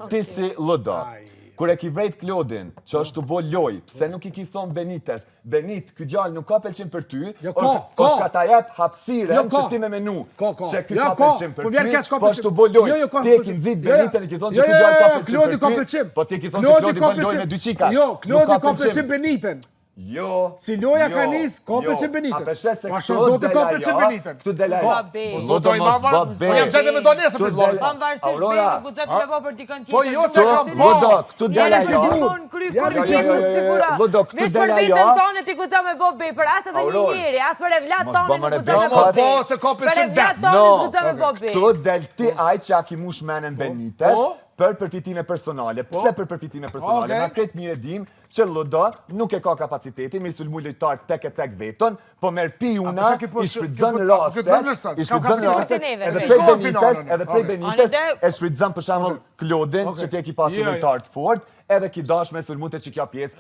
Ti si Ludo, kur e ki vrejt Klodin, që është të bo loj, pse nuk i ki thonë Benites, Benit, ky djalë nuk ka pëlqim për ty, Jo, ka, ka. është ka ta jep hapësirën Jo, ka. që ti me menu, Ka, ka. që ky Jo, ka ka. pëlqim për Po vjen ty, keq, ka po është pëlqim. të bo loj. Jo, jo, ka Ti e ki pëlqim. nxit Jo, jo. Benitën, i ki thonë që Jo, ky jo, djalë ka jo, pëlqim Klodi për ka ty, pëlqim. po ti i ki thonë që Klodi Klodi ka bën loj pëlqim. me dy çika. Jo, Nuk Klodi ka ka pëlqim Benitën. Jo. Si loja jo, ka nis, ka jo. pëlqim Benitën. A peshe se Pa këtu shë Zoti del ka ajo, pëlqim Benitën. Këtu del ajo. Ka be. Po Po Zoto Zoti mos i bë ma be. Po jam gjatë me do nesër Këtu për vllai. del- Pavarësisht Aurora. be, nuk guxon të me bo për dikën tjetër. Po jo se Këtu, kam po. Ludo, këtu del Jere ajo. sigur, kry, Jam kur i sigurt. Jo, jo, jo, jo, Ludo, këtu Veç del për ajo. vetën tonë ti guxon me bo be, për as edhe një Auror, njeri, as për evlat mos tonë bë nuk more guxon me be. bo Po, be. po, se ka Për pëlqim evlat des. tonë No, nuk guxon me bo be. Këtu del ti ai që a ki mush menen Benites Po. për përfitime personale. Pse për përfitime personale? Okej. Na krejt mirë e dim që Ludo nuk e ka kapacitetin me i sulmu lojtar tek e tek vetën, po merr piuna, A, po se ky po- i shfrytëzon ky po- rastet, ky po vlerëson, i s'ka shfrytëzon kapacitet. rastet, Neve, edhe ne. prej Shkon Benites, finalen, edhe prej okej. Benites Ani e shfrytëzon për shembull Klodin, Okej. që ti e ki pasur Jo, jo. lojtar të fort, edhe ki dash me sulmu te që kjo pjesë.